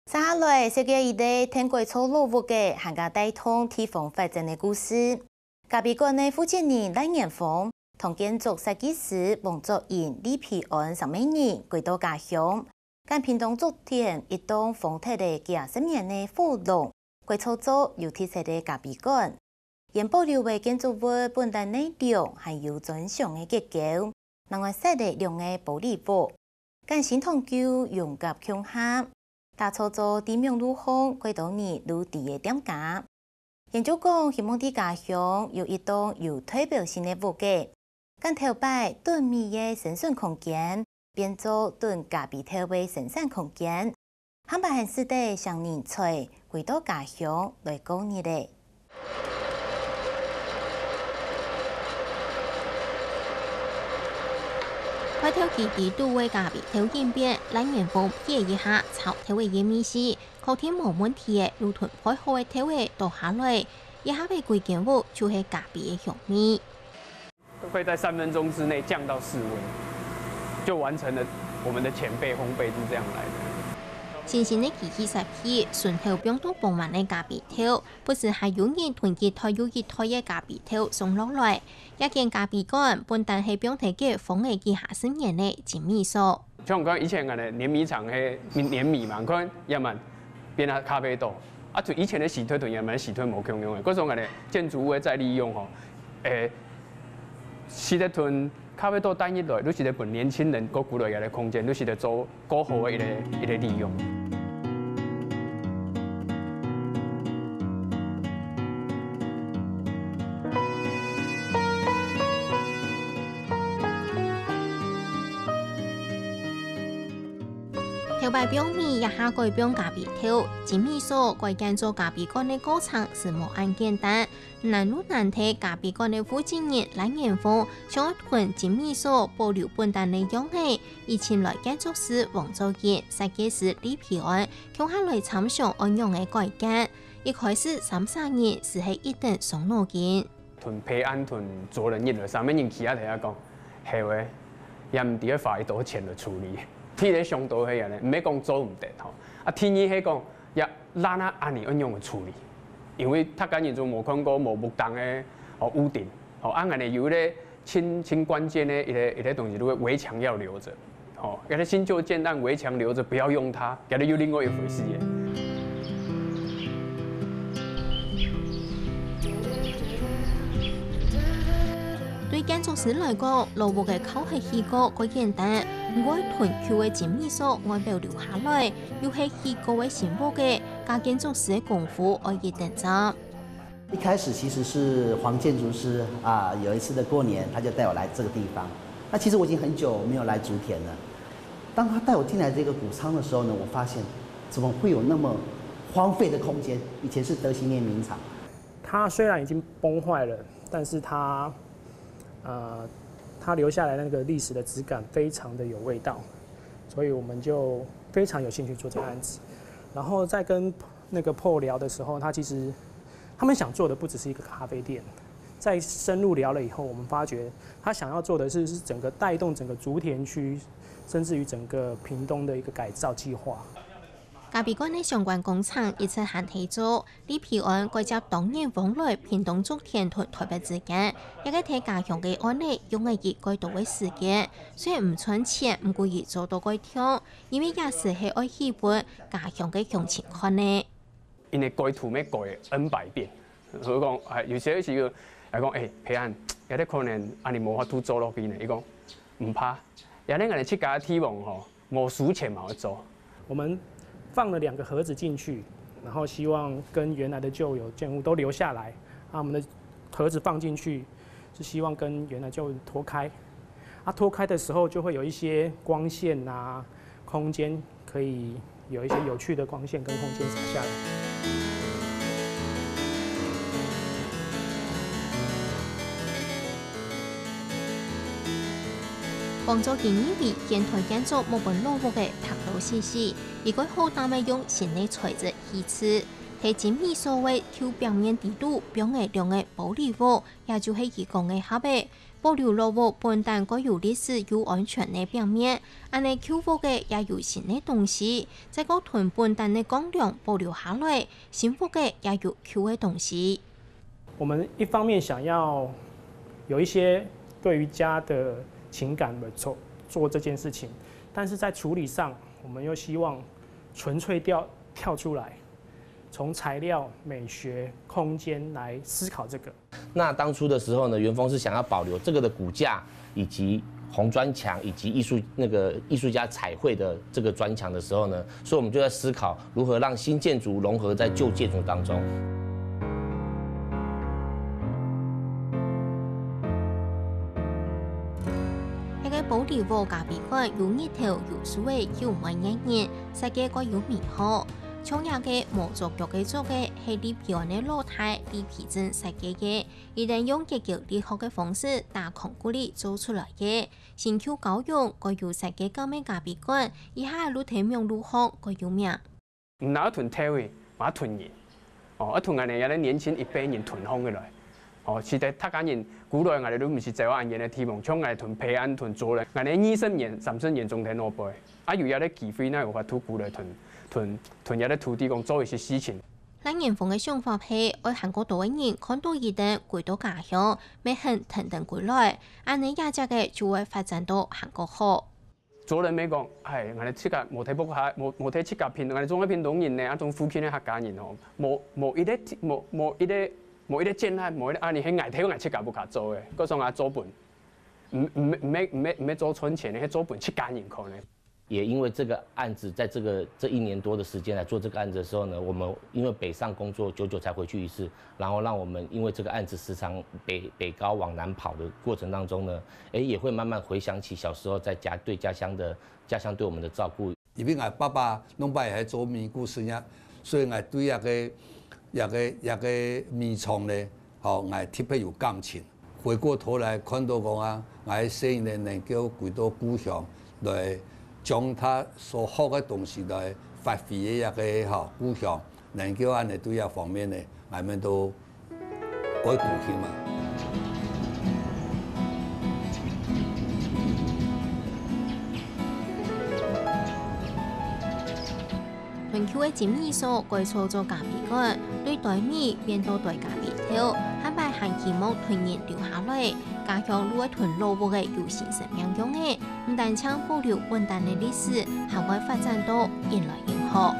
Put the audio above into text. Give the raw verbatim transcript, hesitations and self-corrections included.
接下來，紹介一個跈改造老屋个，還過帶動地方發展个故事。咖啡館个負責人賴延豐，同建築設計師黃卓英、李培安三個人歸到家鄉，揀屏東竹田一棟荒忒了幾下十年个火龍，改造做有特色个咖啡館。 原保留个建築物本來內容還有磚牆个結構，另外設了兩個玻璃屋，揀新同舊融合共下，打造做知名路項蓋多人路知个店家。研究講，希望在家鄉有一棟有代表性个屋个， 將頭擺囤米个生存空間，變做囤咖啡豆个生產空間，下擺還使得上人才歸到家鄉來過日仔。開頭佢知肚个咖啡豆飲變，賴延豐鼻一下臭豆个煙味緒，確定無問題个，就同焙好个豆仔倒下來，一下仔歸間屋就係咖啡个香味。 會在三分鐘之內降到室溫，就完成了我們的淺焙烘焙是這樣來的。新新个機器設備，順手放到傍滿个咖啡豆，不時還有人同一袋又一袋个咖啡豆送落來。這間咖啡館本旦係放忒該荒了幾下十年个精米所。像我看以前个呢，碾米廠个碾米嘛，你看也蠻變成咖啡豆。啊，就以前个時代同現在个時代無共樣个，各種个呢，建築物个再利用吼， 誒，使得同咖啡豆帶入來，就使得分年輕人過久落來个空間，就使得做過好个一個一個利用。頭擺放米，這下改放咖啡豆，精米所改建做咖啡館个過程係無恁簡單。 難就難在咖啡館个負責人賴延豐，想愛同精米所保留本旦个樣仔，邀請來建築師黃卓英、設計師李培安，共下來參詳仰般个改建。一開始三儕人就係一等傷腦筋。同培安同卓仁一來，三個人企在底下講，係喂，也毋知愛花幾多錢來處理。第一个想到係恁呢，毋係講做毋得吼。啊，第二係講， 也爛啊，恁呢愛仰般處理？因為大家人就無看過無木釘个哦屋頂，哦，啊恁呢有一個盡盡關鍵个一個一個東西，就係圍牆要留著，哦，該個新舊建案圍牆留著，不要用它，該個又另外一回事耶。 對建築師來講，老屋个靠核起高較簡單，毋過同舊个精米所外表留下來，又係起高个新屋个，加建築師个功夫愛一等站。一開始其實是黃建築師啊，有一次的過年，他就帶我來這個地方。那其實我已經很久沒有來竹田了。當他帶我進來這個穀倉的時候呢，我發現怎麼會有那麼荒廢的空間？以前是德興燕鳴廠。 它雖然已經崩壞了，但是它，呃，它留下來那個歷史的質感非常的有味道，所以我們就非常有興趣做這個案子。然後在跟那個Paul聊的時候，他其實他們想做的不只是一個咖啡店，在深入聊了以後，我們發覺他想要做的是，是整個帶動整個竹田區，甚至於整個屏東的一個改造計畫。 咖啡館个相關工程一直還在做，李培安改接當年往來屏東竹田同臺北之間，這個在家鄉个案例用了佢蓋多个時間。雖然毋賺錢，毋過佢做到蓋暢，因為這時係愛獻分家鄉个鄉親看个。因為改圖乜改N百遍，所以講，哎，有些時候來講，哎，培安，這個可能啊，你無法度做落去呢。佢講，毋怕，這個𠊎自家个地方吼， 無收錢嘛會做。我們放了兩個盒子進去，然後希望跟原來的舊有建物都留下來。啊，我們的盒子放進去，是希望跟原來舊脫開。啊，脫開的時候就會有一些光線啊，空間可以有一些有趣的光線跟空間灑下來。 黃卓英認為現代建築莫分老屋个白老死死，佢蓋好膽个用新个材質去試，該精米所个舊壁面底肚放个兩个玻璃屋，也就係佢講个盒仔。保留老屋本旦蓋有歷史又安全个壁面，恁仔舊屋仔也有新个東西，再過同本旦个光亮保留下來，新屋仔也有舊个東西。 我们一方面想要有一些对于家的情感的做做这件事情，但是在处理上，我们又希望纯粹跳跳出来，从材料、美学、空间来思考这个。那当初的时候呢，元丰是想要保留这个的骨架，以及红砖墙，以及艺术那个艺术家彩绘的这个砖墙的时候呢，所以我们就在思考如何让新建筑融合在旧建筑当中。這个玻璃屋咖啡館有日頭有樹仔又滿眼人，設計蓋有美好。像這个無桌腳个桌仔係李培安个老弟李培正設計个，佢等用結構力學个方式打孔骨力做出來个。新舊交融，蓋有設計感个咖啡館，一下就在網路項蓋有名。 毋單淨同地位，嘛同人，哦，啊同𠊎等這兜年輕一輩人同行起來。哦，其實大家人古來𠊎等都毋係走恁遠个地方，像𠊎同培安、同卓仁，𠊎等二十年、三十年總在外背，啊有這兜機會，哪有法度過來同同同這兜土地公做一些事情。賴元豐个想法係愛還過多个人看到佢等歸到家鄉，乜肯跈等歸來，恁仔這跡个就會發展到還過好。 做人免講，唉，𠊎兜自家無在屋下，無無在自家屏，𠊎兜總係屏東人呢，啊總附近个客家人吼，無無一個無無一個無一個建案，無一個案例係𠊎在𠊎自家屋下做个，故所𠊎做分，毋毋毋係毋係毋係做賺錢个，係做分自家人看个。也因为这个案子，在这个这一年多的时间来做这个案子的时候呢，我们因为北上工作，久久才回去一次，然后让我们因为这个案子时常北北高往南跑的过程当中呢，诶，也会慢慢回想起小时候在家对家乡的家乡对我们的照顾。因為𠊎爸爸攏擺係做米故事呀，所以𠊎對這个這个這个米廠呢，吼，𠊎特別有感情。回過頭來看到講啊，𠊎細人呢能夠回到故鄉來，將他所學个東西來發揮个這个吼故鄉，能夠恁仔對這方面呢，𠊎兜都 愛鼓勵嘛。同舊个精米所改造做咖啡館，對台米變到台咖啡豆，下擺還希望同人留下來，家鄉就會同老屋仔有新生命樣仔，毋單淨保留本旦个歷史，還會發展到越來越好。